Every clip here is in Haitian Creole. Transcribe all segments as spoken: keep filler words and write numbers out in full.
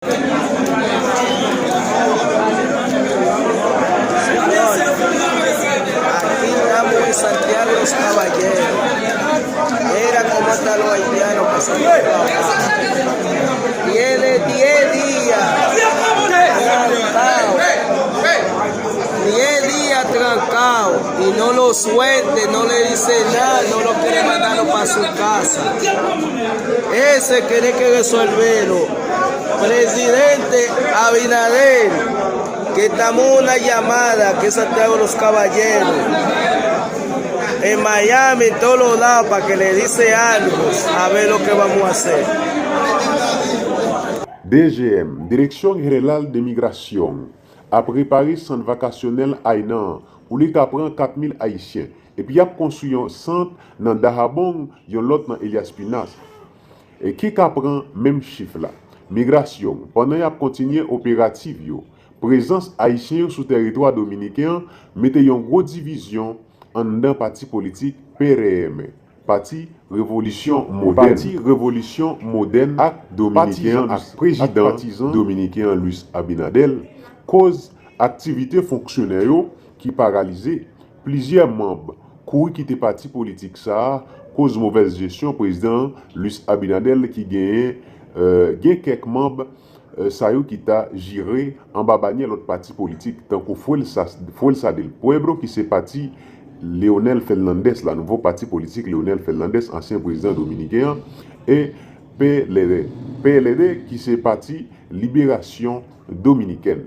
Señor, aquí estamos en Santiago de los Caballeros. Mira cómo están los haitianos pasando trabajo. Tiene diez días trancado. Diez días trancado y no lo suelten, no le dice nada, no lo quiere mandarlo para su casa. Ese tiene que resolverlo. Presidente Abinader, que estamos en una llamada, que Santiago de los Caballeros, en Miami, en todos los lados, para que le dice algo, a ver lo que vamos a hacer. D G M, Direksyon Jeneral de Migrasyon, ap repare sant vakasyonèl Aynan an, pou li ka pran kat mil Ayisyen, epi y ap konstwi yon sant nan Dajabón, yon lòt nan Elias Pinas, e ki ka pran menm chif la. Migrasyon, pandan y ap kontinye operativ yo, prezans Ayisyen yo sou tèritwa dominiken an mete yon gwo divizyon anndan pati politik P R M, Pati Revolisyon Modèn, Pati Revolisyon Modèn ak Dominiken an, ak prezidan dominiken an Luis Abinader, koz aktivite fonksyonè yo ki paralize. Plizyè manm kouri kite pati politik sa a, koz movèz jesyon prezidan Luis Abinader ki genyen, euh, gen kèk manm, euh, sa yo ki ta jire anba banyè lòt pati politik, tankou Fuerza, Fuerza del Pueblo, ki se pati Leonel Fernández la, nouvo pati politik Leonel Fernández, ansyen prezidan dominiken an, e P L D, P L D, ki se Pati Liberasyon Dominikèn.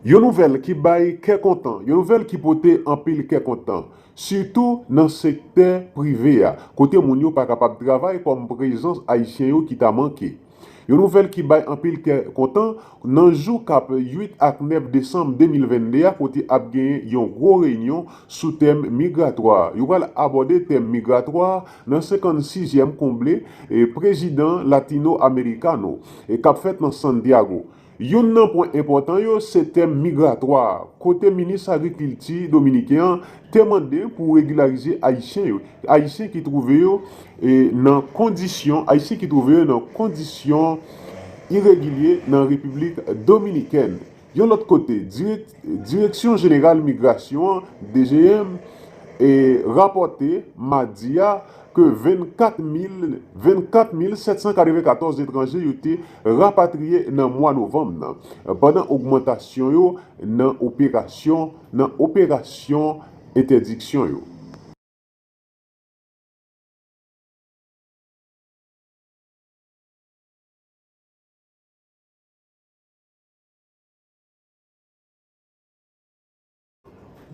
Yon nouvèl ki bay kè kontan, yon nouvèl ki pote anpil kè kontan, sitou nan sektè prive a, kote moun yo pa kapab travay kòm prezans Ayisyen yo ki ta manke. Yon nouvèl ki bay anpil kè kontan, nan jou k ap uit ak nèf desanm de mil venn de a, kote ap genyen yon gwo reyinyon sou tèm migratwa. Yo pral abòde tèm migratwa nan senkannsizyèm konble, e, prezidan Latino Americano, e, k ap fèt nan Santiago. Youn nan pwen enpòtan yo se tèm migratwa a, kote minis agrikilti dominiken an te mande pou regilarize Ayisyen yo, Ayisyen ki twouve yo, e, nan kondisyon, Ayisyen ki twouve yo nan kondisyon iregilye nan Repiblik Dominikèn. Yon lòt kote, dirèk-, Direksyon Jeneral Migrasyon an, D G M, e, rapòte madi a ke vennkat mil, vennkat mil sèt san katrevenkatòz etranje yo te rapatriye nan mwa novanm nan, pandan ogmantasyon yo nan operasyon, nan operasyon entèdiksyon yo.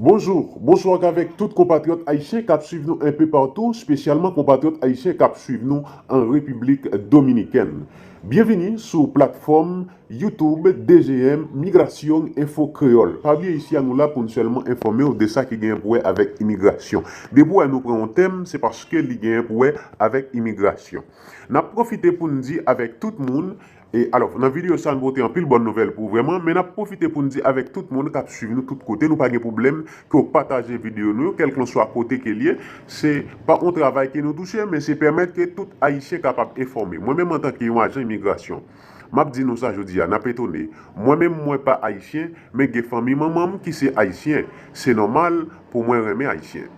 Bonjou, bonswa avèk tout konpatriyòt ayisyen k ap swiv nou enpe patou, espesyalman konpatriyòt ayisyen k ap swiv nou an Repiblik Dominikèn. Byenvini sou platfòm YouTube D G M Migrasyon Enfo Kreyòl. Pa bliye isi a nou la pou n sèlman enfòme w de sa ki genyen pou wè avèk imigrasyon. Depi w wè nou pran yon tèm, se paske li genyen pou wè avèk imigrasyon. N ap pwofite pou n di avèk tout moun, e, alò, nan videyo sa a, nou pote anpil bòn nouvèl pou ou vrèman, men n ap pwofite pou n di avèk tout moun k ap swiv nou tout kote, nou pa gen pwoblèm ke w pataje videyo nou yo, kèlkanswa kote ke l ye, se pa yon travay ke nou touche, men se pèmèt ke tout Ayisyen kapab enfòme. Mwen menm, antanke yon ajan imigrasyon, m ap di nou sa jodi a, n ap etone. Mwen menm, mwen pa Ayisyen, men gen fanmi manman m ki se Ayisyen. Se nòmal pou mwen renmen Ayisyen.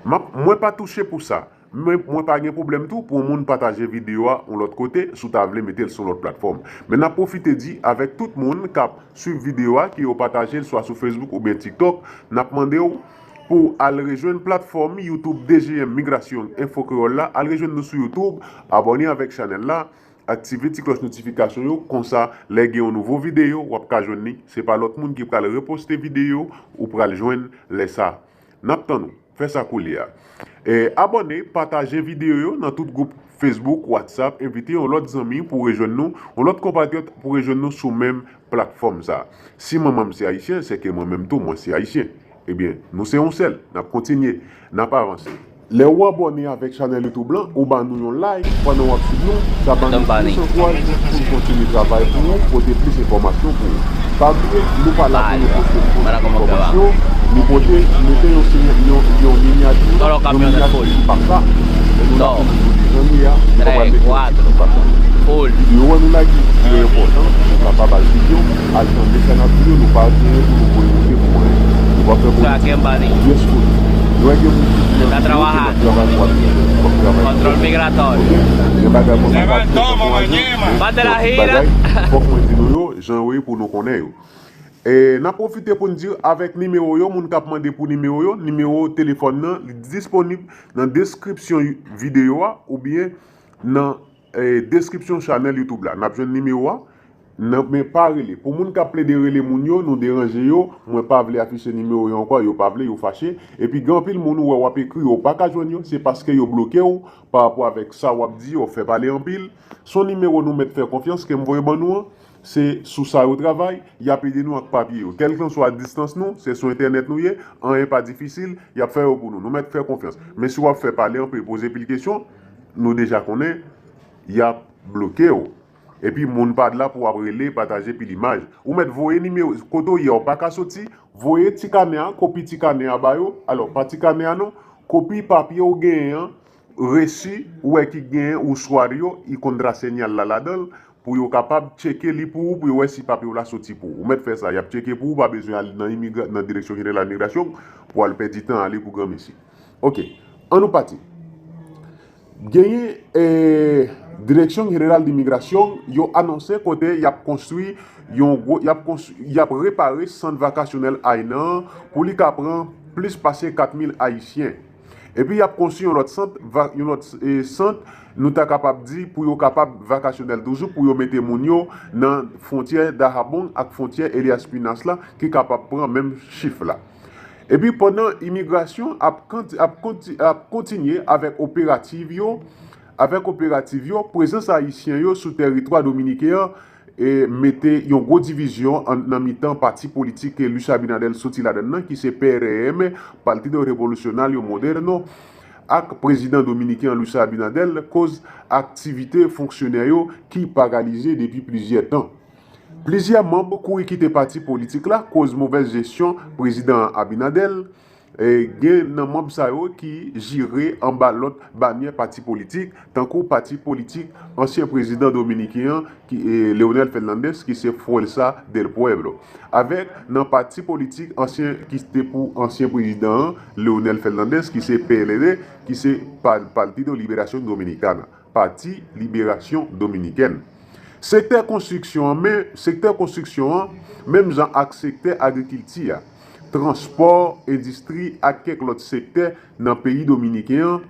M ap, mwen pa touche pou sa. Men mwen pa gen pwoblèm tou pou yon moun pataje videyo a yon lòt kote, si w ta vle mete l sou yon lòt platfòm. Men n ap pwofite di avèk tout moun k ap swiv videyo a, ke yo pataje l swa sou Facebook oubyen TikTok, n ap mande w pou w al rejwenn platfòm YouTube D G M Migrasyon Enfo Kreyòl la, al rejwenn nou sou YouTube, abòne avèk chanèl la, aktive ti klòch notifikasyon yo, konsa, lè gen yon nouvo videyo, w ap ka jwenn li. Se pa lòt moun ki pral reposte videyo, ou pral jwenn lè sa. N ap tann ou. Fè sa koulye a. E, abòne, pataje videyo yo nan tout gwoup Facebook, WhatsApp, envite yon lòt zanmi pou rejwenn nou, yon lòt konpatriyòt pou rejwenn nou sou menm platfòm sa. Si manman m se Ayisyen, sèke mwen menm tou, mwen se Ayisyen. Ebyen, nou se yon sèl. N ap kontinye. N ap avanse. Lè w abòne avèk chanèl YouTube lan, ou ba nou yon like pandan w ap swiv nou, sa ba nou plis ankourajman pou n kontinye travay pou ou, pote plis enfòmasyon pou ou. Pa bliye, nou pa la pou nou poste fo enfòmasyon, nou pote, mete yon, yon, yon minyati, yon minyati ki pa sa, men nou la pou nou pote jan li ye a, nou pa pral mete yon ti kou pa sa. Videyo a nou lage, videyo enpòtan, nou kapab al vin yo, al tande sa n ap di yo, nou pa genyen pou nou voye monte pou anyen. Nou pa fè politik. Pyès kote. Nou wè gen moun ki di nan videyo ke n ap travay pou ap travay. Gen bagay mwen pa ka di yo tankou ajan, men tout bagay, fòk mwen di nou yo, jan yo ye pou nou konnen yo. E, n ap pwofite pou n di avèk nimewo yo, moun k ap mande pou nimewo yo, nimewo telefòn nan, li disponib nan deskripsyon videyo a, oubyen nan, e, deskripsyon chanèl YouTube la. N ap jwenn nimewo a, nan, men pa rele. Pou moun k ap plede rele moun yo, nou deranje yo, mwen pa vle afiche nimewo yo ankò, yo pa vle, yo fache. Epi gen anpil moun ou wè w ap ekri yo, ou pa ka jwenn yo, se paske yo bloke w pa rapò avèk sa w ap di yo, fè pale anpil. Se yon nimewo nou mèt fè konfyans, ke m voye ban nou an. Se sou sa yo travay, y ap ede nou ak papye yo. Kèlkanswa distans nou, se sou entènèt nou ye, anyen pa difisil, y ap fè yo pou nou. Nou mèt fè konfyans. Men si w ap fè pale anpil, poze pil kesyon, nou deja konnen, y ap bloke w. Epi moun pa t la pou w ap rele, pataje pil imaj. Ou mèt voye nimewo, kote w ye a, ou pa ka soti, voye ti kanè a, kopi ti kanè a ba yo. Alò, pa ti kanè a non, kopi papye w genyen an, resi, ou wè ki gen ou swa yo, y konn trase nyal la ladan l, pou yo kapab tcheke li pou ou, pou yo wè si papye w la soti pou ou. Ou mèt fè sa, y ap tcheke pou ou, pa bezwen al nan imigra-, nan Direksyon Jeneral Migrasyon pou al pèdi tan ale pou granmesi. Oke, ann nou pati. Genyen, eh, Direksyon Jeneral de Migrasyon, yo anonse kote y ap konstwi yon gwo, y ap konstwi, y ap repare sant vakasyonèl Aynan an pou li ka pran plis pase kat mil Ayisyen. Epi y ap konstwi yon lòt sant, va-, yon lòt, eh, sant, nou ta kapab di, pou yo kapab vakasyonèl toujou, pou yo mete moun yo nan fwontyè Dahabong ak fwontyè Elias Pinas la, ki kapab pran menm chif la. Epi pandan imigrasyon ap kanti-, ap konti-, ap kontinye avèk operativ yo, avèk operativ yo, prezans ayisyen yo sou tèritwa dominiken an, e, mete yon gwo divizyon an, nan mitan pati politik ke Luis Abinader soti ladan l nan, ki se P R M, Partido Revolucionario Moderno, ak prezidan dominiken an Luis Abinader, koz aktivite fonksyonè yo ki paralize depi plizyè tan. Plizyè manm kouri kite pati politik la, koz movèz jesyon prezidan Abinader, e, gen nan manm sa yo ki jire anba lòt banyè pati politik, tankou pati politik ansyen prezidan dominiken an, ki, e, Leonel Fernandez, ki se Fuerza del Pueblo. Avèk nan pati politik ansyen, ki te pou ansyen prezidan an, Leonel Fernandez, ki se P L D, ki se Pa-, Partido Liberación Dominicana, Pati Liberasyon Dominikèn. Sektè konstriksyon an, men, sektè konstriksyon an, menm jan ak sektè agrikilti a, transpò, endistri ak kèk lòt sektè nan peyi dominiken an,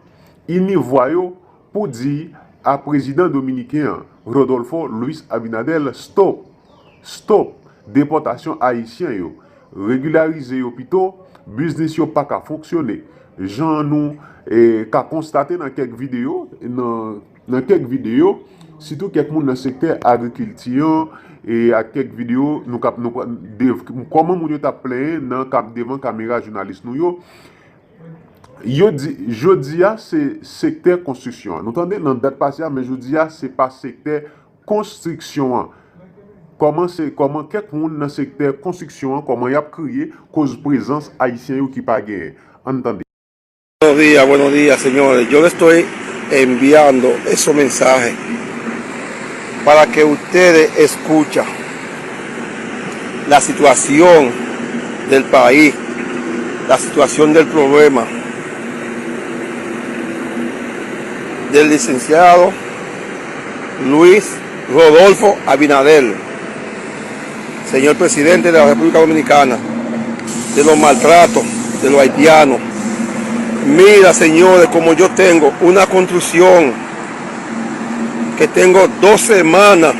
ini vwa yo pou di a prezidan dominiken an, Rodolfo Luis Abinader, stop, stop depòtasyon ayisyen yo, regilyarize yo pito, biznis yo pa ka fonksyone. Jan nou, e, ka konstate nan kèk videyo, nan, nan kèk videyo, sitou kèk moun nan sektè agrikilti an, e ak kèk videyo, nou kap, nou, de, kòman moun yo t ap plenyen nan, kap devan kamera jounalis nou yo, yo di, jodi a, se sektè konstriksyon an. Nou tande nan dat pase a, men jodi a, se pa sektè konstriksyon an. Kòman se, kòman kèk moun nan sektè konstriksyon an, kòman y ap kriye koz prezans ayisyen yo ki pa genyen. Ann tande. Buenos días, buenos días, señores. Yo le estoy enviando esos mensajes para que ustedes escuchen la situación del país, la situación del problema del licenciado Luis Rodolfo Abinader, señor presidente de la República Dominicana, de los maltratos de los haitianos. Mira, señores, como yo tengo una construcción que tengo dos semanas,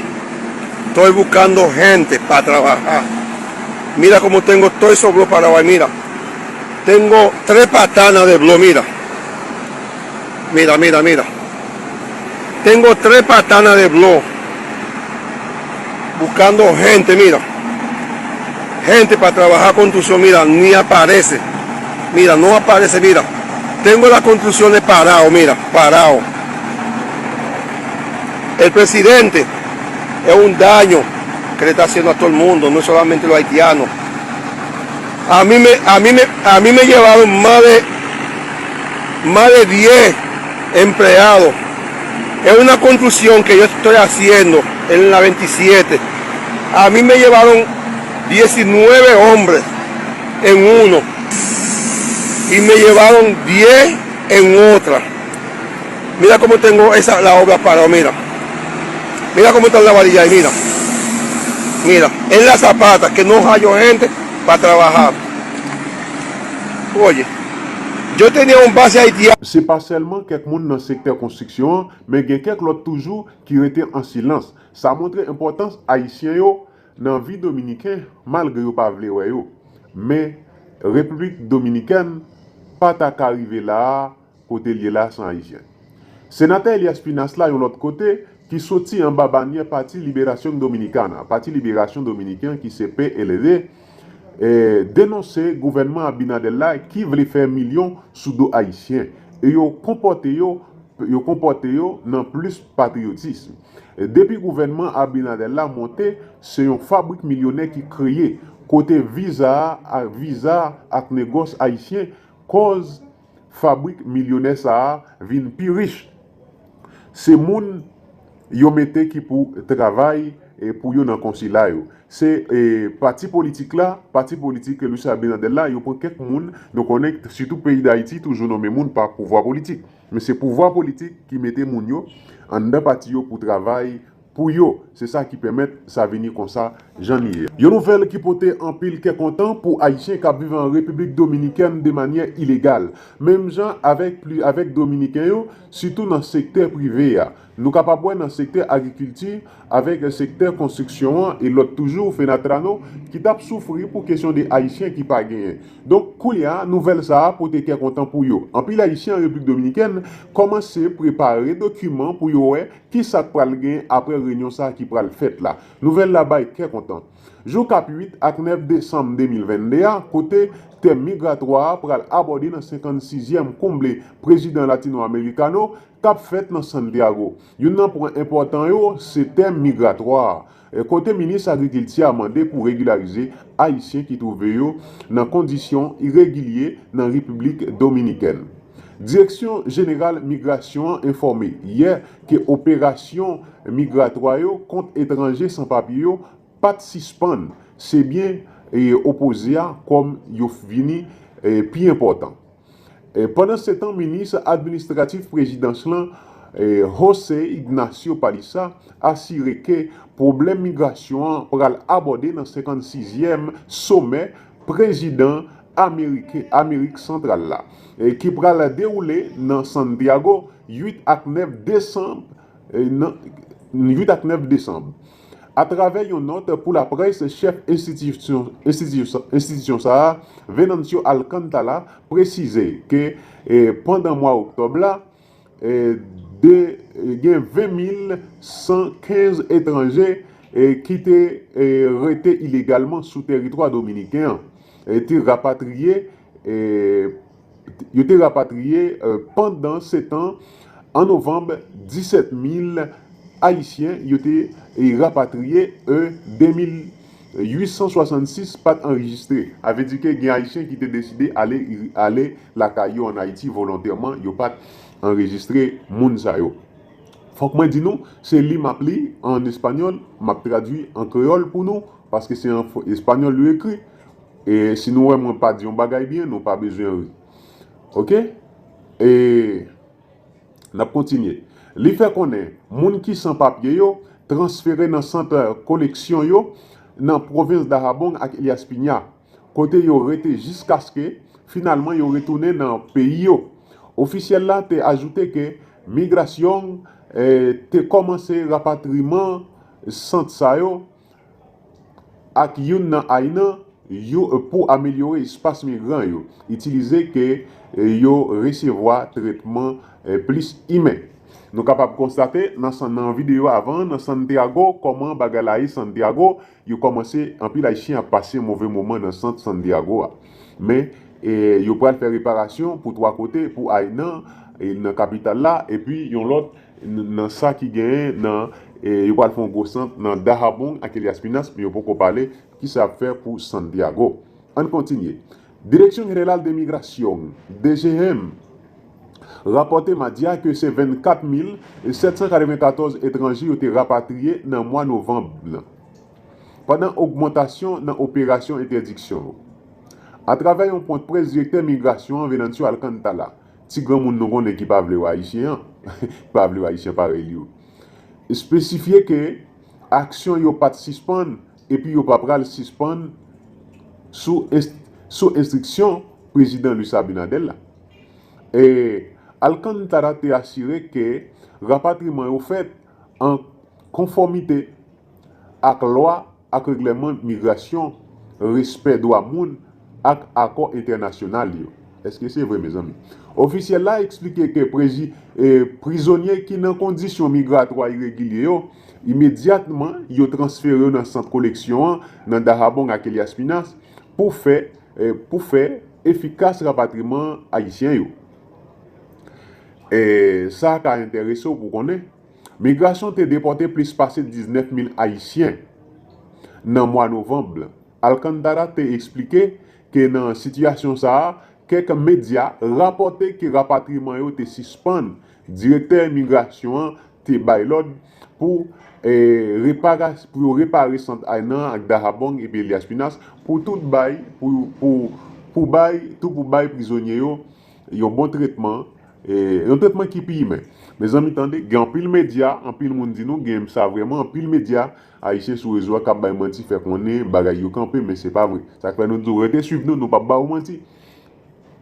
estoy buscando gente para trabajar. Mira cómo tengo todo eso para trabajar, mira. Tengo tres patanas de blog, mira. Mira, mira, mira. Tengo tres patanas de blog buscando gente, mira. Gente para trabajar construcción, mira, ni aparece. Mira, no aparece, mira. Tengo las construcciones parado, mira, parado. El presidente es un daño que le está haciendo a todo el mundo, no solamente los haitianos. A mí me, a mí me, a mí me llevaron más de, más de diez empleados Es una construcción que yo estoy haciendo en la veintisiete. A mí me llevaron diecinueve hombres en uno y me llevaron diez en otra. Mira cómo tengo esa, la obra parada, mira. Mira cómo está la varilla ahí, mira. Mira, en la zapata, que no hallo gente para trabajar. Oye, yo tenía un base haitiano. Se pa sèlman kèk moun nan sektè konstriksyon an, men gen kèk lòt toujou ki rete an silans. Sa montre enpòtans Ayisyen yo nan vi dominiken, malgre yo pa vle wè yo. Men, Repiblik Dominikèn pa ta ka rive la a kote l ye la san Ayisyen. Senatè Elias Pinas la, yon lòt kote, ki soti anba banyè Pati Liberasyon Dominikana, Pati Liberasyon Dominiken ki se P L D, e, denonse gouvènman Abinader la ki vle fè milyon sou do Ayisyen. E yo konpòte yo, yo konpòte yo nan plis patriyotism. E depi gouvènman Abinader la monte, se yon fabrik milyonè ki kreye, kote viza a, viza ak negòs ayisyen koz fabrik milyonè sa a vin pi rich. Se moun yo mete ki pou travay e pou yo nan konsila yo. Se e, pati politik la, pati politik Luis Abinader la, yo pran kèk moun, nou konnen sitou peyi Dayiti toujou nonmen moun pa pouvwa politik. Men se pouvwa politik ki mete moun yo anndan pati yo pou travay pou yo. Se sa ki pèmèt sa vini konsa jan li ye. Yon nouvèl ki pote anpil kè kontan pou Ayisyen k ap viv an Repiblik Dominikèn de manyè ilegal. Menm jan avèk pli, avèk Dominiken yo, sitou nan sektè prive a. Nou kapab wè nan sektè agrikilti, avèk sektè konstriksyon an e lòt toujou, Fenatrano, ki t ap soufri pou kesyon de Ayisyen ki pa genyen. Donk, koulye a, nouvèl sa a pote kè kontan pou yo. Anpil Ayisyen an Repiblik Dominikèn kòmanse prepare dokiman pou yo wè kisa k pral gen apre reyinyon sa a ki pral fèt la. Nouvèl la bay kè kontan. Jou k ap uit ak nèf desanm de mil venn de a, kote tèm migratwa a pral abòde nan senkann sizyèm konble prezidan latino-amerikano k ap fèt nan Santiago. Youn nan pwen enpòtan yo se tèm migratwa a, e kote minis agrikilti a mande pou regilarize Ayisyen ki twouve yo nan kondisyon iregilye nan Repiblik Dominikèn. Direksyon Jeneral Migrasyon an enfòme yè ke operasyon migratwa yo kont etranje san papye yo pa t sispann, se byen e, opoze a kòm yo vini e, pi enpòtan. E, pandansetan, minis administratif prezidans lan, e, José Ignacio Paliza, asire ke pwoblèm migrasyon an pral abòde nan senkann sizyèm somè prezidan ameriken, Amerik Santral la, e, ki pral dewoule nan Santiago uit ak nèf desanm, e, nan, uit ak nèf desanm. Atravè yon nòt pou laprès, chèf enstitisyon, enstitisyon, enstitisyon sa a, Venancio Alcántara, presize ke, e, pandan mwa oktòb la, e, de, e, gen ven mil san kenz etranje, e, ki te, e, rete ilegalman sou teritwa dominiken an, e, te rapatriye, e, yo te rapatriye, e, pandansetan, an novanm, disèt mil Ayisyen yo te, e, rapatriye, e, de mil uit san swasannsis pa t anrejistre. A vle di ke gen Ayisyen ki te deside ale, ale lakay yo ann Ayiti volontèman, yo pa t anrejistre moun sa yo. Fòk mwen di nou, se li m ap li an espanyòl, m ap tradui an kreyòl pou nou, paske se an fr-, espanyòl yo ekri. E si nou wè mwen pa di yon bagay byen, nou pa bezwen ri. Oke? E n ap kontinye. Li fè konnen moun ki san papye yo transfere nan sant koleksyon yo nan pwovens Dajabón ak Elías Piña, kote yo rete jiskaske finalman yo retounen nan peyi yo. Ofisyèl la te ajoute ke migrasyon, eh, te kòmanse rapatriman sant sa yo ak youn nan aynan yo, pou amelyore espas migran yo itilize ke, eh, yo resevwa tretman, eh, plis imen. Nou kapab konstate nan san-, nan videyo avan, nan Santiago, kòman bagay la ye Santiago, yo kòmanse, anpil Ayisyen ap pase move moman nan sant Santiago a. Men, eh, yo pral fè reparasyon pou twa kote, pou aynan, eh, nan kapital la, epi yon lòt n-, nan sa ki genyen nan, eh, yo pral fè yon gwo sant nan Dajabón ak Elías Piña, men yo poko pale kisa y ap fè pou Santiago. Ann kontinye. Dirección General de Migración, D G M, rapòte madi a ke se vennkat mil sèt san katrevenkatòz etranje yo te rapatriye nan mwa novanm nan, pandan ogmantasyon nan operasyon entèdiksyon yo. Atravè yon pwent près, direktè migrasyon an, Venancio Alcantara, ti granmoun nou konnen ki pa vle wè Ayisyen an, ki pa vle wè Ayisyen parèy li yo, espesifye ke aksyon yo pa t sispann epi yo pa pral sispann sou, sou enstriksyon Prezidan Luis Abinader la. E Alcantara te asire ke rapatriman yo fèt an konfòmite ak lwa ak regleman migrasyon, respè dwa moun ak akò entènasyonal yo. Èske se vre, mezanmi? Ofisyèl la eksplike ke prezi, e, prizonye ki nan kondisyon migratwa iregilye yo imedyatman yo transfere yo nan sant koleksyon an nan Dajabón ak Elías Piñas pou fè, e, pou fè efikas rapatriman ayisyen yo. E, sa ka enterese w pou konnen, migrasyon te depòte plis pase diznèf mil Ayisyen nan mwa novanm. Alcantara te eksplike ke nan sitiyasyon sa a, kèk medya rapòte ke rapatriman yo te sispann. Direktè migrasyon an te bay lòd pou, e, repara, pou yo repare sant Aynan ak Dajabón epi Elías Piñas pou tout bay, pou, pou, pou bay, tou pou bay prizonye yo yon bon tretman, e, yon tretman ki pi imen. Mezanmi, tande, gen anpil medya, anpil moun di nou, gen sa vrèman, anpil medya ayisyen sou rezo a k ap bay manti, fè konnen bagay yo kanpe, men se pa vre. Sa k fè nou di w rete swiv nou, nou p ap ba ou manti.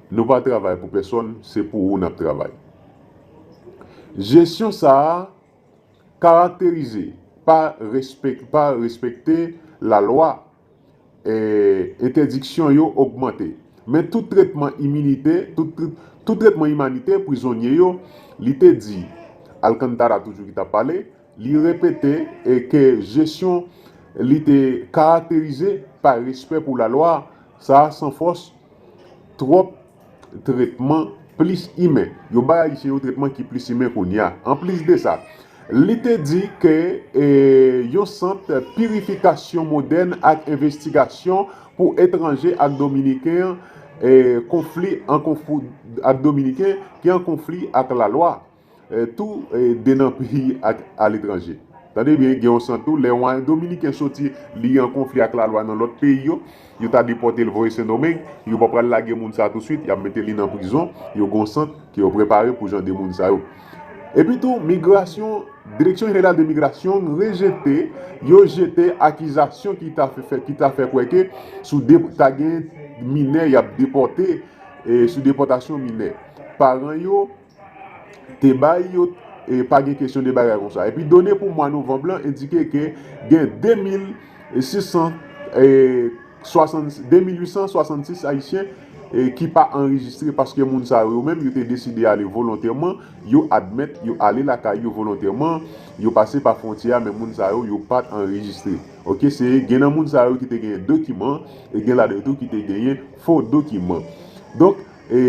Nou pa travay pou pèsonn, se pou ou n ap travay. Jesyon sa a karakterize pa respek-, pa respekte lalwa, e, entèdiksyon yo ogmante. Men tout tretman iminite, tout, tout tretman imanitè prizonye yo, li te di, Alcantara toujou ki t ap pale, li repete, e, ke jesyon li te karakterize pa respè pou lalwa, sa a san fòs, twòp tretman plis imen. Yo bay Ayisyen yo tretman ki plis imen kounye a. Anplis de sa, li te di ke, e, yon sant pirifikasyon modèn ak envestigasyon pou etranje ak dominiken, e, konfli an konfli ak dominiken ki an konfli ak lalwa, e, tou, e, de nan peyi ak aletranje. Tande byen, gen yon sant tou, lè yon dominiken soti, li an konfli ak lalwa nan lòt peyi yo, yo ta depòte l voye Sendomeng, yo pa pral lage moun sa a touswit, y ap mete li nan prizon, yo gen yon sant ke yo prepare pou jan de moun sa yo. Epi tou, migrasyon, Direksyon Jeneral de Migrasyon rejete, yo jete akizasyon ki ta fè, ki ta fè kwè ke sou de, ta gen minè y ap depòte, e, sou depòtasyon minè. Paran yo te bay yo, e, pa gen kesyon de bagay konsa. Epi done pou mwa novanm lan endike ke gen de mil sis san, e, swasant, de mil uit san swasannsis Ayisyen, e, ki pa anrejistre paske moun sa yo, yo menm, yo te deside ale volontèman, yo admèt, yo ale lakay yo volontèman, yo pase pa fwontyè a, men moun sa yo, yo pa t anrejistre. Oke, se gen nan moun sa yo ki te genyen dokiman, e gen ladan yo tou ki te genyen fo dokiman. Donk, e,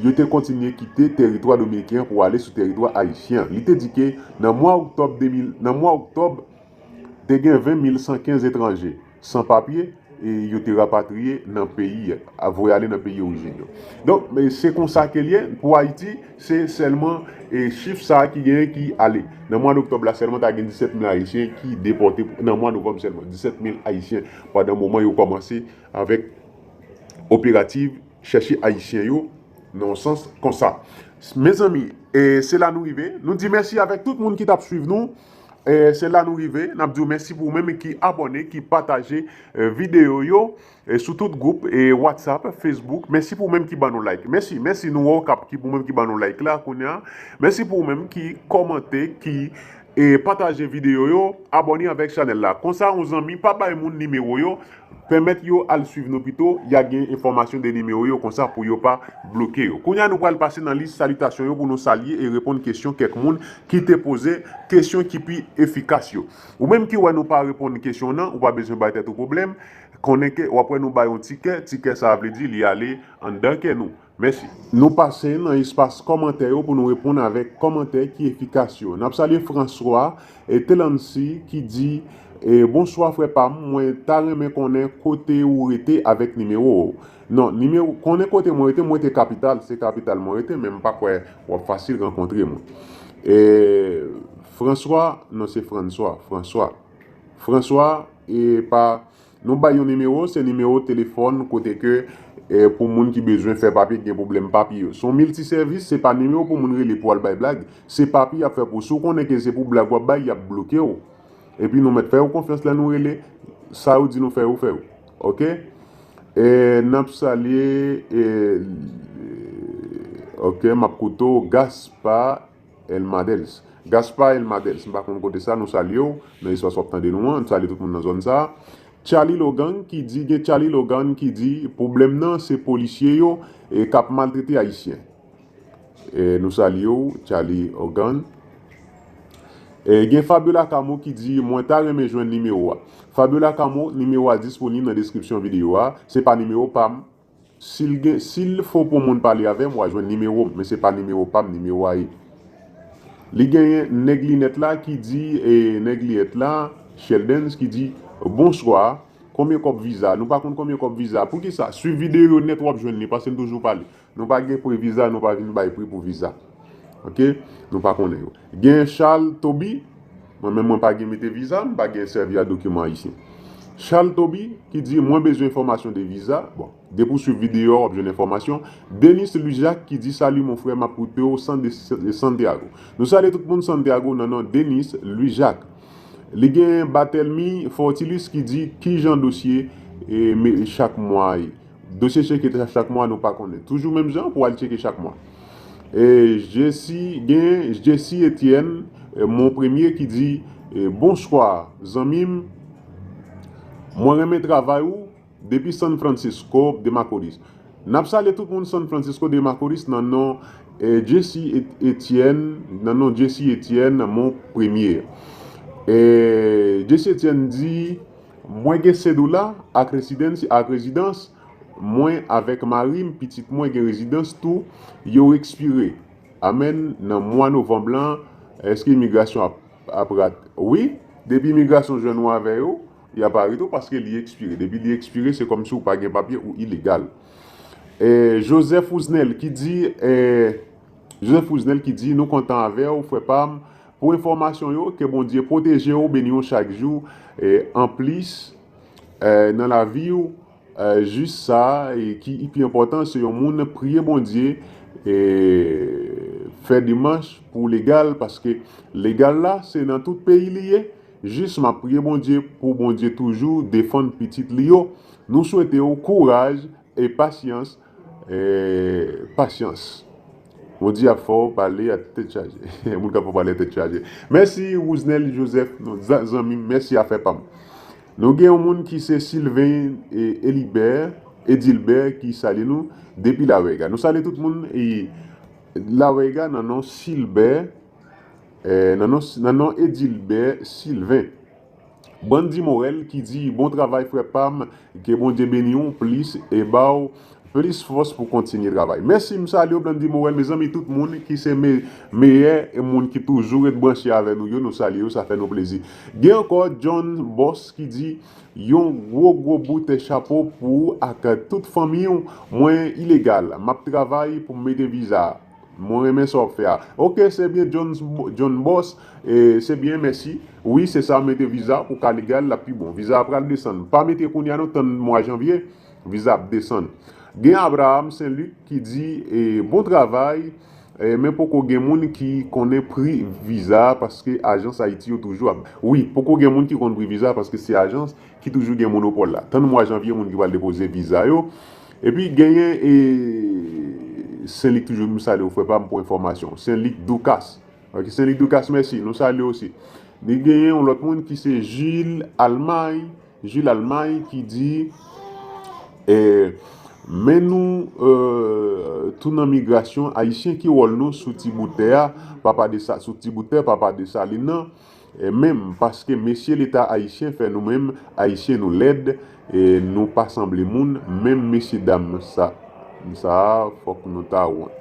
yo te kontinye kite teritwa dominiken an pou ale sou teritwa ayisyen an. Li te di ke nan mwa oktòb de mil, nan mwa oktòb, te gen ven mil san kenz etranje san papye, e yo te rapatriye nan peyi a, voye ale nan peyi orijin yo. Donk, men se konsa ke l ye pou Ayiti, se sèlman, e, chif sa a ki genyen ki ale. Nan mwa doktòb la sèlman, ta gen disèt mil Ayisyen ki depòte nan mwa novanm sèlman, disèt mil Ayisyen. Pandan moman yo kòmanse avèk operativ chèche Ayisyen yo nan yon sans konsa. Mezanmi, e, se la nou rive. Nou di mèsi avèk tout moun ki t ap swiv nou. E, se la nou rive. N ap di w mèsi pou ou menm ki abòne, ki pataje, e, videyo yo, e, sou tout gwoup, e, WhatsApp, Facebook. Mèsi pou ou menm ki ban nou like. Mèsi, mèsi nou wè w k ap, ki pou ou menm ki ban nou like la kounye a. Mèsi pou ou menm ki kòmante, ki, e, pataje videyo yo, abòne avèk chanèl la. Konsa, yon zanmi, pa bay moun nimewo yo, pèmèt yo al swiv nou pito, y a gen enfòmasyon de nimewo yo konsa pou yo pa bloke yo. Kounye a, nou pral pase nan lis salitasyon yo pou nou salye e reponn kesyon kèk moun ki te poze kesyon ki pi efikas yo. Ou menm ki wè nou pa reponn kesyon nan, ou pa bezwen bay tèt ou pwoblèm. Konnen ke w ap wè nou bay yon ti kè, ti kè sa a vle di li ale anndan kè nou. Mèsi. Nou pase nan espas kòmantè yo pou nou reponn avèk kòmantè ki efikas yo. N ap salye François e Telancy ki di, E bonswa frè pa m, mwen ta renmen konnen kote ou rete avèk nimewo w. Non, nimewo, konnen kote mwen rete, mwen rete kapital, se kapital mwen rete, men m pa kwè w ap fasil rankontre mwen. E François, non se François, François. François, e pa, nou bay yon nimewo, se nimewo telefòn kote ke e, pou moun ki bezwen fè papye, ki gen pwoblèm papye yo. Se yon miltisèvis, se pa nimewo pou moun rele pou al bay blag, se papye y ap fè pou. Si w konnen ke se pou blag w ap bay, y ap bloke w. Epi nou mèt fè yo konfyans lè nou rele, sa yo di nou fè yo fè yo. Oke? E, n ap salye, e, oke, m ap koute w, Gaspar Elmadels. Gaspar Elmadels, m pa konn kote sa, nou salye w, nan espas w ap tande nou an, nou salye tout moun nan zòn sa. Charlie Logan ki di, gen Charlie Logan ki di, pwoblèm nan se polisye yo e k ap maltrete Ayisyen. E nou salye w, Charlie Logan. E gen Fabiola Camo ki di, mwen ta renmen jwenn nimewo a. Fabiola Camo, nimewo a disponib nan deskripsyon videyo a. Se pa nimewo pa m. Si l gen, si l fo pou moun pale avè m, w a jwenn nimewo m, men se pa nimewo pa m, nimewo a ye. Li genyen nèg linèt la ki di, e, nèg linèt la, Sheldens ki di, bonswa, konbyen kòb viza? Nou pa konn konbyen kòb viza. Poukisa? Swiv videyo yo nèt w ap jwenn li, paske n toujou pale. Nou pa gen pri viza, nou pa vin bay pri pou viza. Oke? Nou pa konnen yo. Gen Charles Toby, mwen menm mwen pa gen mete viza, m pa gen sèvi a dokiman ayisyen. Charles Toby ki di, mwen bezwen enfòmasyon de viza. Bon, depi w swiv videyo a, w ap jwenn enfòmasyon. Denis Louis Jacques ki di, salut mon frère, m ap koute w san de, de Santiago. Nou salye tout moun Santiago nan non Denis Louis Jacques. Li gen Batelmy Fortilus ki di, ki jan dosye e, me, chak mwa e? Dosye tcheke ta chak mwa, nou pa konnen. Toujou menm jan pou al tcheke chak mwa. E Jesi, gen Jesi Etienne, e, mon premye ki di, e, bonswa, zanmi m, mwen renmen travay ou depi San Francisco de Macorís. N ap salye tout moun San Francisco de Macorís nan non, e, Jesi Et-, Etienne, nan non Jesi Etienne, mon premye. E, Jesi Etienne di, mwen gen sedoula ak residans, ak rezidans mwen avèk mari m, pitit mwen gen rezidans tou, yo ekspire. Amèn, nan mwa novanm lan, èske imigrasyon ap, ap rat? Wi, depi imigrasyon jwenn ou avè yo, y ap arete w paske li ekspire. Depi li ekspire, se kòmsi w pa gen papye, ou ilegal. E, Joseph Ouznel ki di, e, Joseph Ouznel ki di, nou kontan avè w, frè pa m. Pou enfòmasyon yo, ke Bondye pwoteje w, beni w chak jou. E, anplis, e, nan lavi w, e, jis sa, e, ki pi enpòtan, se yon moun priye Bondye, e, fè demach pou legal, paske legal la, se nan tout peyi li ye. Jis m ap priye Bondye pou Bondye toujou defann pitit li yo. Nou swete w kouraj e pasyans, e, pasyans. Bondye ap fè w pale a tèt chaje. Moun k ap fè w pale a tèt chaje. Mèsi, Wouznèl Joseph, nou, za-, zanmi m, mèsi afè pa m. Nou gen yon moun ki se Sylvain, e, Elibert, Edilbert, ki salye nou depi La Vega. Nou salye tout moun, e, La Vega nan non Silbè, e, nan non, nan non Edilbert Sylvain. Brandy Morel ki di, bon travay frè pa m, ke Bondye beni w plis e ba w plis fòs pou kontinye travay. Mèsi, m salye w, Brandy Morel, mezanmi, tout moun ki se me-, meyè e moun ki toujou ret branche avè nou yo, nou salye yo, sa fè nou plezi. Gen ankò John Boss ki di, yon gwo, gwo bout chapo pou ou ak tout fanmi w. Mwen ilegal, m ap travay pou m mete viza. Mwen renmen sa w ap fè a. Oke, se byen, John, John Boss, e, se byen, mèsi. Wi, se sa, mete viza pou ka legal, l ap pi bon. Viza a pral desann. Pa mete kounye a non, tann mwa janvye, viza ap desann. Gen Abraham Saint Luc ki di, e, bon travay, e, men poko gen moun ki konnen pri viza a, paske ajans Ayiti yo toujou ap, wi, poko gen moun ki konn pri viza a, paske se ajans ki toujou gen monopòl la. Tann mwa janvye, moun ki pral depoze viza yo. Epi genyen, e, Senlik toujou, m salye w, frè pa m, pou enfòmasyon. Senlik Doukas. Ok, Senlik Doukas, mèsi. Nou salye w osi. Li genyen yon lòt moun ki se Jules Almay. Jules Almay ki di, e, men nou, e, tou nan migrasyon, Ayisyen, ki wòl nou sou ti bout tè a, papa de sa, sou ti bout tè, papa Desalin nan, e, menm, paske mesye Leta ayisyen fè nou menm, Ayisyen, nou lèd, e, nou pa sanble moun, menm mesye dam sa, sa a, fòk nou ta wont.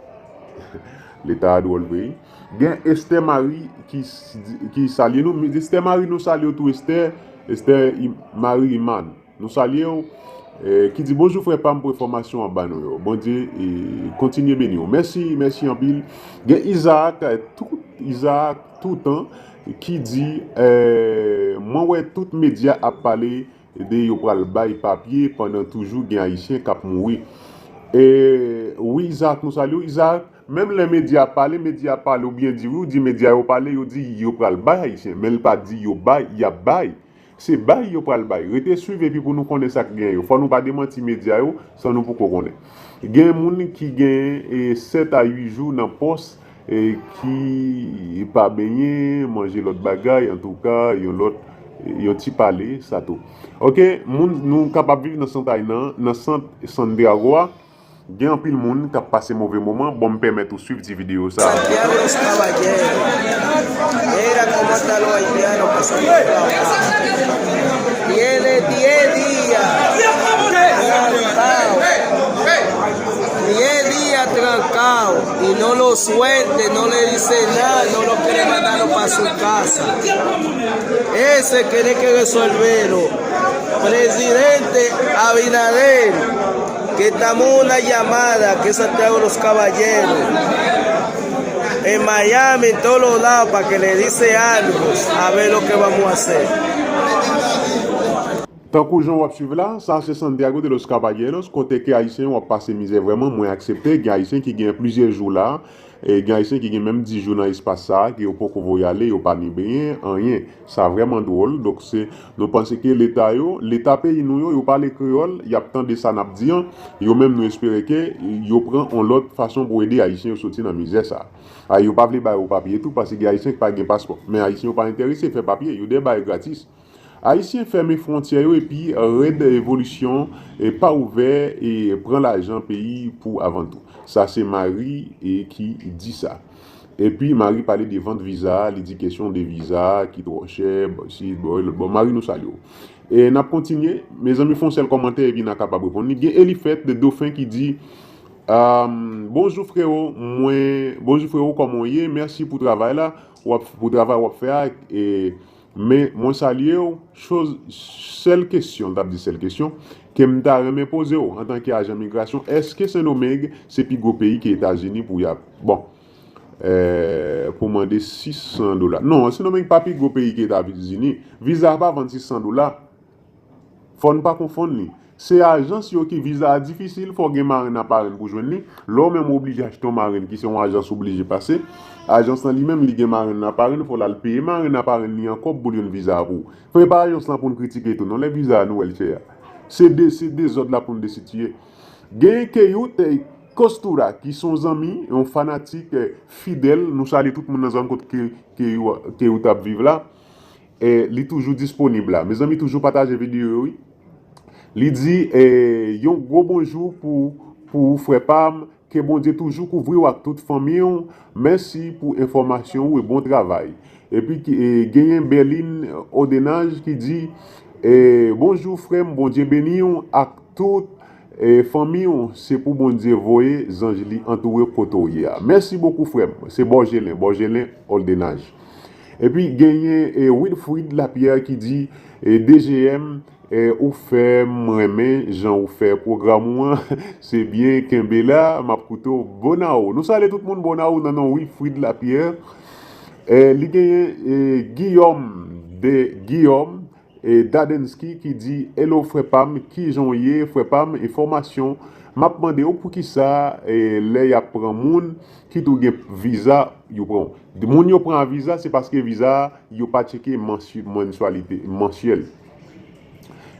Leta a dwòl vre wi. Gen Esther Marie ki s-, ki salye nou. Esther Marie, nou salye w tou, Esther. Esther Im- Marie Iman, nou salye w. Eh, ki di bonjou frè pa m pou enfòmasyon w ap ba nou yo. Bondye eh, kontinye beni w. Mèsi, mèsi anpil. Gen Isaac, eh, tout, Isaac toutan ki di eh, mwen wè tout medya ap pale de yo pral bay papye pandan toujou gen ayisyen k ap mouri. Eh, wi Isaac, nou salye w. Isaac, menm lè medya ap pale, medya ap pale oubyen di wi, ou di medya yo pale, yo di yo pral bay ayisyen, men l pa di yo bay, y ap bay. Se bay yo pral bay. Rete swiv epi pou nou konnen sa k gen yo. Fò nou pa demanti medya yo san nou poko konnen. Gen moun ki gen eh, sèt a uit jou nan pòs eh, ki pa benyen, manje lòt bagay, antouka, yon lòt, yon ti pale, sa tou. Ok, moun nou kapab viv nan sant Aynan, nan sant Santiago a, gen anpil moun k ap pase move moman. Bon, m pèmèt ou swiv ti videyo sa a. Santiago de los Caballeros. Mira cómo están los haitianos pasando trabajo. Tiene diez días trancado. Diez días trancado. Y no lo suelte, no le dice nada, no lo quiere mandar para su casa. Ese tiene que resolverlo. Presidente Abinader, que estamos en una llamada, que Santiago de los Caballeros, en Miami, en todos los lados, para que le dice algo, a ver lo que vamos a hacer. Tankou jan w ap swiv la, sa se Santiago de los Caballeros, kote ke ayisyen yo ap pase mizè vrèman, mwen aksepte, gen ayisyen ki gen plizyè jou la, e gen ayisyen ki gen menm dis jou nan espas sa a, ke yo poko voye ale, yo pa ni benyen, anyen. Sa vrèman dwòl. Donk, se, nou panse ke leta yo, leta peyi nou yo, yo pale kreyòl, y ap tande sa n ap di an, yo menm nou espere ke yo pran yon lòt fason pou ede ayisyen yo soti nan mizè sa a. A, yo pa vle ba yo papye tou, paske gen ayisyen ki pa gen paspò. Men ayisyen yo pa enterese fè papye, yo dè bay gratis. Ayisyen fèmen fwontyè yo epi Red Revolution e pa ouvè e pran lajan peyi pou avan tou. Sa se Marie e ki di sa. Epi Marie pale de vant viza, li di kesyon de viza ki twò chè, bon, si, bon, lòt bò. Marie nou salye w. E n ap kontinye. Mezanmi, fè yon sèl kòmantè epi n a kapab reponn li. Gen Elifèt de Dofen ki di, um, bonjou freo, mwen, bonjou freo, kòman w ye? Mèsi pou travay la, w ap, pou travay w ap fè a. E, Men mwen salye w, choz, sèl kesyon, m t ap di sèl kesyon, ke m ta renmen poze w antanke ajan migrasyon, èske Sendomeng se pi gwo peyi ke Etazini pou y ap, bon, eh, pou mande sis san dola? Non, Sendomeng pa pi gwo peyi ke Etazini. Viza pa vann sis san dola. Fò n pa konfonn li. Se ajans yo ki viza a difisil, fò w gen marenn a parenn pou jwenn li. Lè w menm ou oblije achte yon marenn ki se yon ajans ou oblije pase, ajans lan li menm li gen marenn a parenn, fò l al peye marenn a parenn li an kòb pou l jwenn viza a pou ou. Fò e pa ajans lan pou n kritike tou non, lè viza a nou wè l chè a. Se de, se dezòd la pou n desitiye. Gen Keyut, eh, Kostura ki se yon zanmi, yon fanatik, eh, fidèl, nou salye tout moun nan zòn kot Ke-, Keyut, Keyut ap viv la. Eh, li toujou disponib la. Mezanmi, toujou pataje videyo yo, wi. Li di, eh, yon gwo bonjou pou, pou ou, frè pa m. Ke Bondye toujou kouvri w ak tout fanmi w. Mèsi pou enfòmasyon ou e bon travay. Epi ki, eh, genyen Berlin Odenaj ki di, eh, bonjou, frè m, Bondye beni w ak tout e fanmi w, se pou Bondye voye zanj li antoure w kote w ye a. Mèsi bokou, frè m. Se Bòjelen, Bòjelen Oldenaj. Epi genyen, e, Wilfrid Lapierre ki di, e, D G M, e, ou fè m renmen jan ou fè pwogram ou an. Se byen, kenbe la, m ap koute w. Bonao. Nou salye tout moun Bonao nan non Wilfrid Lapierre. E, li genyen, e, Guillaume de Guillaume. E, Dadensky ki di, hello frè pa m, kijan w ye frè pa m, enfòmasyon, m ap mande w poukisa, e, lè y ap pran moun ki tou gen viza, yo pran w. Moun yo pran a viza, se paske viza a, yo pa tcheke mansy- mansyalite, mansyèl.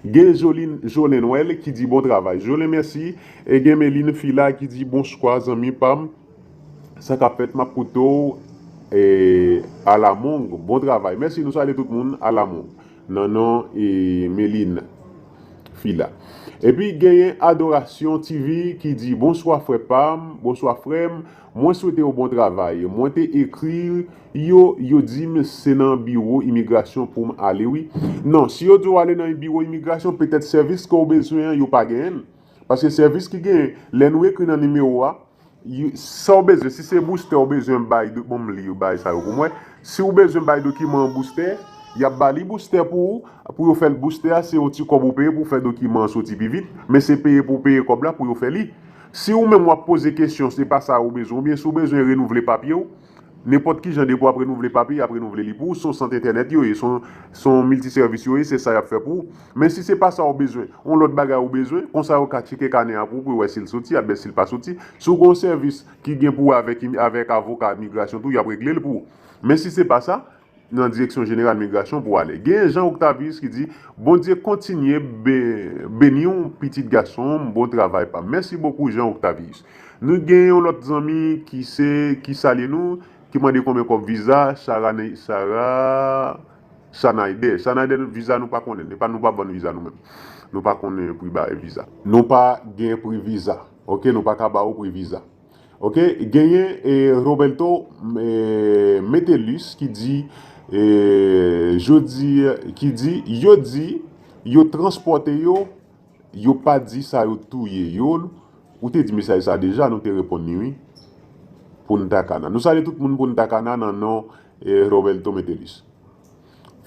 Gen Jolin, Jolin Noël ki di bon travay. Jolin, mèsi. E gen Meline Fila ki di bonswa zanmi pa m. Sa k ap fèt, m ap koute w, e, alamong. Bon travay. Mèsi, nou salye tout moun alamong. Nan non, e, Meline Fila. Epi genyen Adorasyon T V ki di, bonswa frè pa m, bonswa frè m, mwen swete w bon travay. Mwen te ekri yo, yo di m se nan biwo imigrasyon pou m ale wi. Non, si yo di w ale nan biwo imigrasyon, petèt sèvis ke w bezwen an, yo pa genyen l. Paske sèvis ki genyen, lè nou ekri nan nimewo a, Yo- sa w bezwen, si se boostè w bezwen bay, do- bon, m li yo bay sa yo pou mwen. Si w bezwen bay dokiman boostè, Y ap ba li boustè pou ou, pou yo fè l. Boustè a, se yon ti kòb ou peye pou fè dokiman an soti pi vit, men se peye pou peye kòb la pou yo fè li. Si ou menm w ap poze kesyon, se pa sa ou bezwen, oubyen si w bezwen renouvle papye w, nenpòt ki jan depi w ap renouvle papye, y ap renouvle li pou ou, se yon sant entènèt yo ye, se yon, se yon miltisèvis yo ye, se sa y ap fè pou ou. Men si se pa sa ou bezwen, yon lòt bagay ou bezwen, konsa yo ka tcheke kanè a pou ou, pou yo wè si l soti, oubyen si l pa soti. Si w gen yon sèvis ki gen pou wè avèk, avèk avoka migrasyon tou, y ap regle l pou ou. Men si se pa sa, nan Direksyon Jeneral Migrasyon pou w ale. Gen Jean Octavius ki di, Bondye kontinye be-, beni w, pitit gason m, bon travay pa m. Mèsi bokou, Jean Octavius. Nou gen yon lòt zanmi ki se, ki salye nou, ki mande konbyen kòb viza, Sara, Sara, Chanayde. Chanayde, viza nou pa konnen. E pa nou pa vann viza nou menm. Nou pa konnen pri ba viza. Nou pa gen pri viza. Oke, nou pa ka ba ou pri viza. Oke, genyen, e, Roberto, e, Metellus ki di, e, jodi, ki di, yo di, yo transpòte yo, yo pa di sa yo touye yo. Ou te di mesaj sa deja, nou te reponn li, wi. Punta Cana. Nou salye tout moun Punta Cana nan non, e, Roberto Metellus.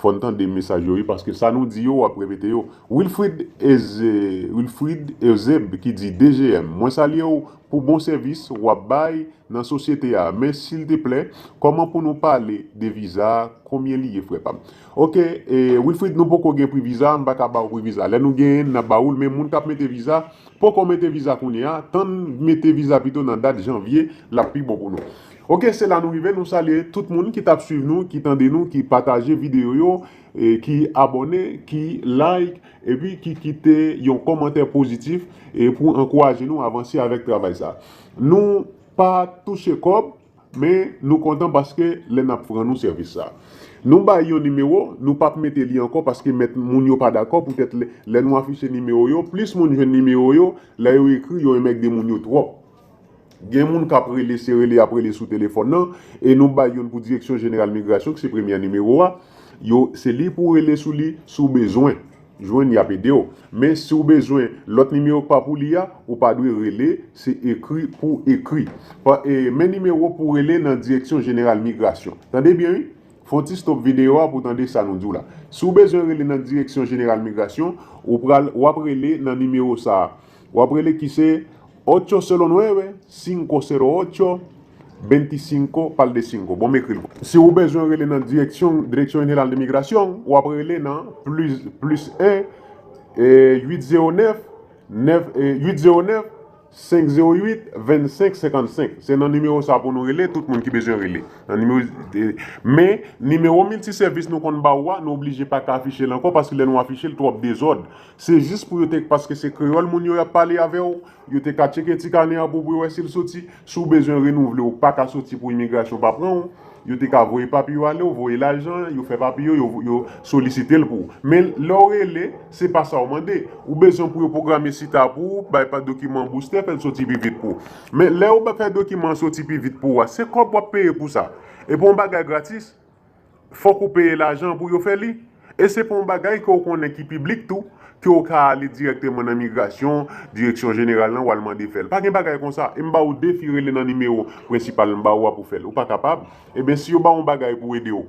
Fò n tande mesaj yo, wi, paske sa nou di yo, w ap repete yo. Wilfrid Eze-, Wilfrid Euseb ki di, D G M, mwen salye w pou bon sèvis w ap bay nan sosyete a. Men, silteplè, kòman pou nou pale de viza, konbyen li ye, frè pa m? Oke, e, Wilfrid, nou poko gen pri viza, m pa ka ba w pri viza. Lè nou genyen l, n ap ba ou l, men moun k ap mete viza, poko mete viza kounye a, tann mete viza pito nan dat janvye, l ap pi bon pou nou. Oke, se la nou rive, nou salye tout moun ki t ap swiv nou, ki tande nou, ki pataje videyo yo, e ki abòne, ki like, epi ki kite yon kòmantè pozitif, e pou ankouraje nou avanse avèk travay sa. Nou pa touche kòb, men nou kontan paske lè n ap rann nou sèvis sa. Nou bay yon nimewo, nou p ap mete li ankò paske mèt moun yo pa dakò, poutèt lè, lè nou afiche nimewo yo, plis moun jwenn nimewo yo, lè yo ekri, yo enmègde moun yo twòp. Gen moun k ap rele, se rele y ap rele sou telefòn nan, e nou bay youn pou Direksyon Jeneral Migrasyon, ki se premyè nimewo a. Yo, se li pou w rele sou li, si w bezwen jwenn, y ap ede w. Men si w bezwen lòt nimewo k pa pou li a, ou pa dwe rele, se ekri pou ekri. Pa, e, men nimewo pou w rele nan Direksyon Jeneral Migrasyon. Tande byen, wi. Fè yon ti stop videyo a pou w tande sa nou di w la. Si w bezwen rele nan Direksyon Jeneral Migrasyon, ou pral, w ap rele nan nimewo sa a. W ap rele ki se ocho cero nueve, cinco cero ocho, veinticinco, pal de cinco. Bon, m ekri l pou ou. Si w bezwen rele nan direksyon, Direksyon Jeneral de Migrasyon, w ap rele nan plis, plis en, e, uit zero nèf, nèf, e, uit zero nèf, senk zero uit, vennsenk senkannsenk. Se nan nimewo sa pou nou rele, tout moun ki bezwen rele. Nan nimewo, e, men, nimewo miltisèvis nou konn ba ou a, nou oblije pa ka afiche l ankò, paske lè nou afiche l, twòp dezòd. Se jis pou yo te, paske se kreyòl moun yo y ap pale avè w, yo te ka tcheke ti kanè a pou, pou yo wè si l soti. Si w bezwen renouvle, ou pa ka soti pou imigrasyon pa pran w, yo te ka voye papye yo ale, ou voye lajan, yo fè papye yo, yo, yo solisite l pou ou. Men lè w rele, se pa sa w mande. Ou bezwen pou yo pwograme sit a pou ou, bay pa dokiman boustè, fè l soti pi vit pou ou. Men lè yo ba fè dokiman an soti pi vit pou ou a, se kòb w ap peye pou sa. E pou yon bagay gratis, fòk ou peye lajan pou yo fè li. E se pa yon bagay ke w konnen ki piblik tou, ke w ka ale dirèkteman nan migrasyon, direksyon jeneral lan, w al mande fè l. Pa gen bagay konsa. E m ba ou defi rele nan nimewo prensipal m ba ou a pou fè l. Ou pa kapab. Ebyen, si yo ba w yon bagay pou ede w,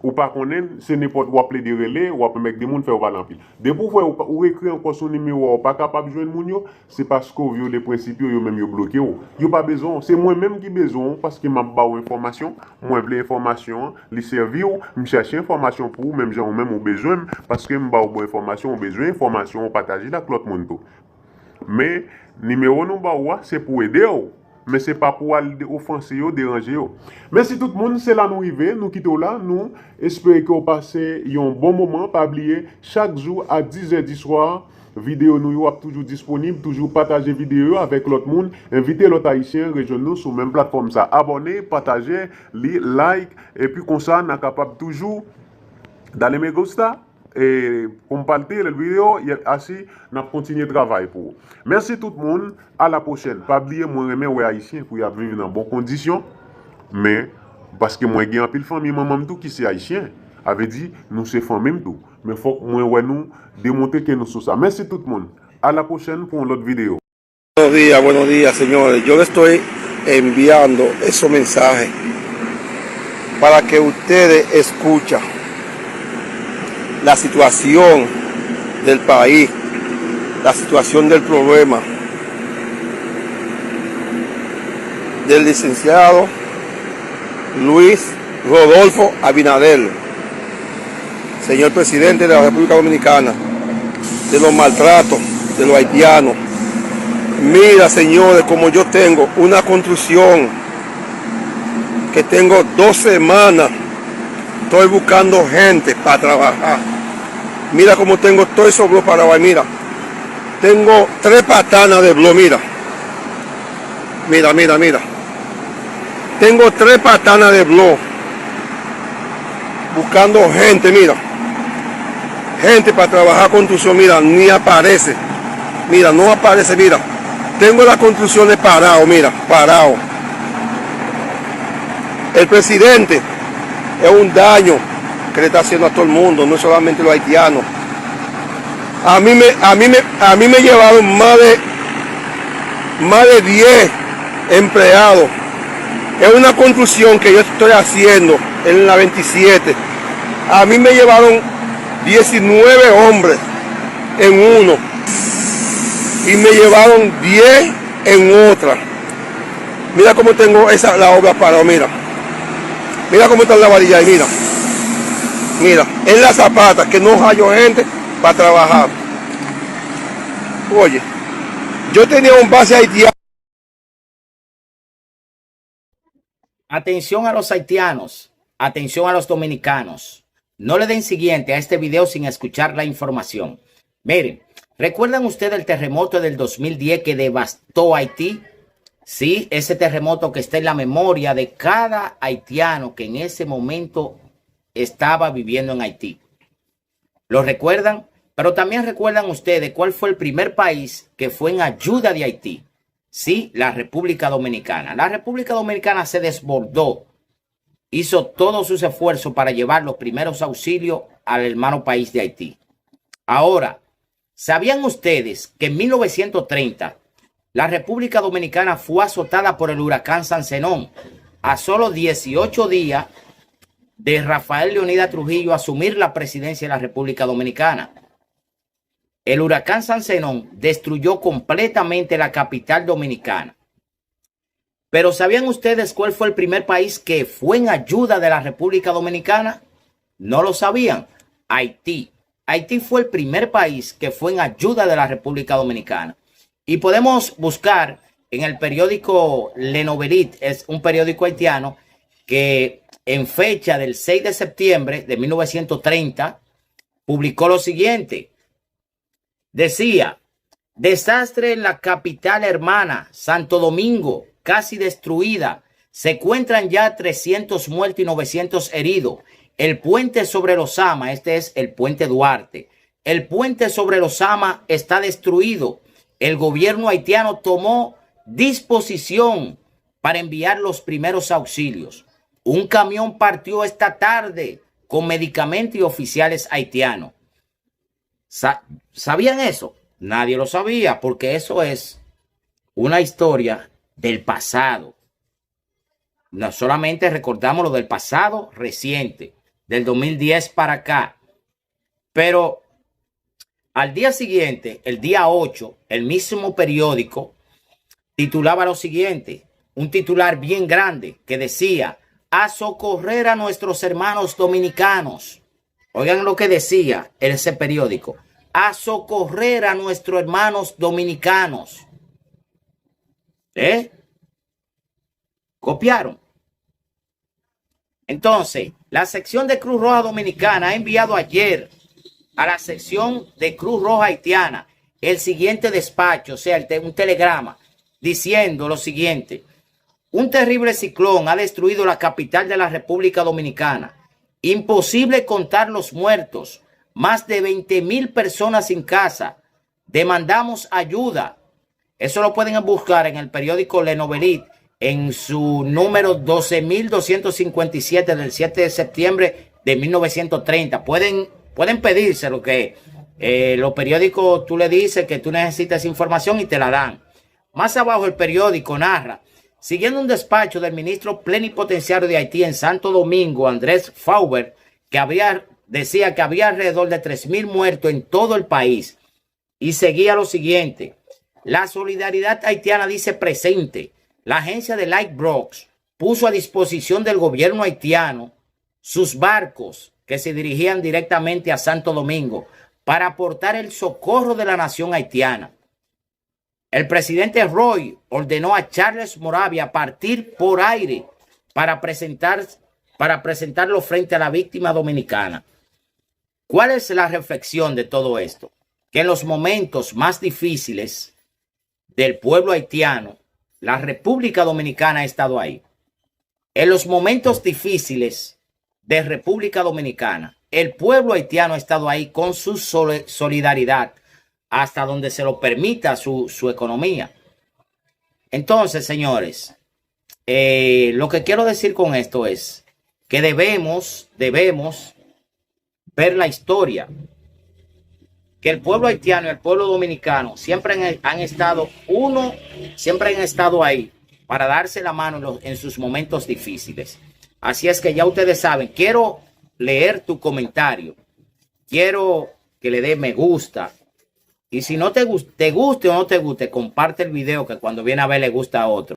ou pa konnen l, se nenpòt w ap plede rele, w ap enmègde moun fè w pale anpil. Depi w wè ou pa, ou ekri ankò sou nimewo a, ou pa kapab jwenn moun yo, se paske w vyole prensip yo, yo menm yo bloke w. Yo pa bezwen w. Se mwen menm ki bezwen w, paske m ap ba w enfòmasyon. Mwen vle enfòmasyon an, li sèvi w. M chèche enfòmasyon pou ou, menm jan ou menm ou bezwen m, paske m ba w bon enfòmasyon, ou bezwen enfòmasyon, ou pataje l ak lòt moun tou. Men, nimewo nou ba ou a, se pou ede w. Men se pa pou w al de-, ofanse yo, deranje yo. Mèsi tout moun, se la nou rive, nou kite w la, nou espere ke w pase yon bon moman. Pa bliye, chak jou a diz è di swa, videyo nou yo ap toujou disponib, toujou pataje videyo yo avèk lòt moun, envite lòt Ayisyen rejwenn nou sou menm platfòm sa. Abòne, pataje, li, like, epi konsa n a kapab toujou dale me gusta, e, konpalte lè videyo, y a-, asi n ap kontinye travay pou ou. Mèsi tout moun, a la pwochèn. Pa bliye, mwen renmen wè Ayisyen pou y ap viv nan bon kondisyon, men paske mwen gen anpil fanmi manman m tou ki se Ayisyen, a vle di, nou se fanmi m tou. Men fòk mwen wè nou demontre ke nou sou sa. Mèsi tout moun. A la pwochèn pou yon lòt videyo. Buenos días, buenos días, señores. Yo le estoy enviando esos mensajes para que ustedes escuchan. La situación del país, la situación del problema del licenciado Luis Rodolfo Abinader, señor presidente de la República Dominicana, de los maltratos de los haitianos. Mira, señores, como yo tengo una construcción que tengo dos semanas, estoy buscando gente para trabajar. Mira cómo tengo todo eso blo para trabajar, mira. Tengo tres patanas de blo, mira. Mira, mira, mira. Tengo tres patanas de blo. Buscando gente, mira. Gente para trabajar construcción, mira, ni aparece. Mira, no aparece, mira. Tengo las construcciones parado, mira, parado. El presidente es un daño que le está haciendo a todo el mundo, no solamente los haitianos. A mí me, a mí me, a mí me llevaron más de, más de diez empleados. Es una construcción que yo estoy haciendo en la veintisiete. A mí me llevaron diecinueve hombres en uno y me llevaron diez en otra. Mira cómo tengo esa, la obra parada, mira. Mira cómo está la varilla ahí, mira. Mira, en la zapata, que no hallo gente para trabajar. Oye, yo tenía un base haitiano. Atención a los haitianos, atención a los dominicanos. No le den siguiente a este video sin escuchar la información. Miren, ¿recuerdan ustedes el terremoto del dos mil diez que devastó Haití? Sí, ese terremoto que está en la memoria de cada haitiano que en ese momento estaba viviendo en Haití. ¿Lo recuerdan? Pero también recuerdan ustedes cuál fue el primer país que fue en ayuda de Haití. Sí, la República Dominicana. La República Dominicana se desbordó, hizo todos sus esfuerzos para llevar los primeros auxilios al hermano país de Haití. Ahora, ¿sabían ustedes que en mil novecientos treinta la República Dominicana fue azotada por el huracán San Zenón a solo dieciocho días de Rafael Leonidas Trujillo asumir la presidencia de la República Dominicana? El huracán San Zenón destruyó completamente la capital dominicana. Pero ¿sabían ustedes cuál fue el primer país que fue en ayuda de la República Dominicana? ¿No lo sabían? Haití. Haití fue el primer país que fue en ayuda de la República Dominicana. Y podemos buscar en el periódico Le Noveliste, es un periódico haitiano que en fecha del seis de septiembre de mil novecientos treinta publicó lo siguiente. Decía: "Desastre en la capital hermana, Santo Domingo, casi destruida. Se encuentran ya trescientos muertos y novecientos heridos. El puente sobre los Ama", este es el puente Duarte, "el puente sobre los Ama está destruido. El gobierno haitiano tomó disposición para enviar los primeros auxilios. Un camión partió esta tarde con medicamentos y oficiales haitianos". Sa- ¿Sabían eso? Nadie lo sabía, porque eso es una historia del pasado. No solamente recordamos lo del pasado reciente, del dos mil diez para acá, pero al día siguiente, el día ocho, el mismo periódico titulaba lo siguiente, un titular bien grande que decía: "A socorrer a nuestros hermanos dominicanos". Oigan lo que decía ese periódico: "A socorrer a nuestros hermanos dominicanos". ¿Eh? Copiaron. Entonces, la sección de Cruz Roja Dominicana ha enviado ayer a la sección de Cruz Roja Haitiana el siguiente despacho, o sea, el te- un telegrama, diciendo lo siguiente: "Un terrible ciclón ha destruido la capital de la República Dominicana. Imposible contar los muertos. Más de veinte mil personas sin casa. Demandamos ayuda". Eso lo pueden buscar en el periódico Le Noveliste en su número doce mil doscientos cincuenta y siete del siete de septiembre de mil novecientos treinta. Pueden, pueden pedirse lo que eh, los periódicos, tú le dices que tú necesitas información y te la dan. Más abajo el periódico narra: "Siguiendo un despacho del ministro plenipotenciario de Haití en Santo Domingo, Andrés Faubert, que había decía que había alrededor de tres mil muertos en todo el país y seguía lo siguiente: "La solidaridad haitiana dice presente. La agencia de Lightbrox puso a disposición del gobierno haitiano sus barcos que se dirigían directamente a Santo Domingo para aportar el socorro de la nación haitiana. El presidente Roy ordenó a Charles Moravia partir por aire para presentar, para presentarlo frente a la víctima dominicana". ¿Cuál es la reflexión de todo esto? Que en los momentos más difíciles del pueblo haitiano, la República Dominicana ha estado ahí. En los momentos difíciles de República Dominicana, el pueblo haitiano ha estado ahí con su sole- solidaridad hasta donde se lo permita su, su economía. Entonces, señores, eh, lo que quiero decir con esto es que debemos, debemos ver la historia, que el pueblo haitiano y el pueblo dominicano siempre han, han estado uno, siempre han estado ahí para darse la mano en, los- en sus momentos difíciles. Así es que ya ustedes saben, quiero leer tu comentario, quiero que le dé me gusta. Y si no te, gus- te guste o no te guste, comparte el video, que cuando viene a ver le gusta a otro.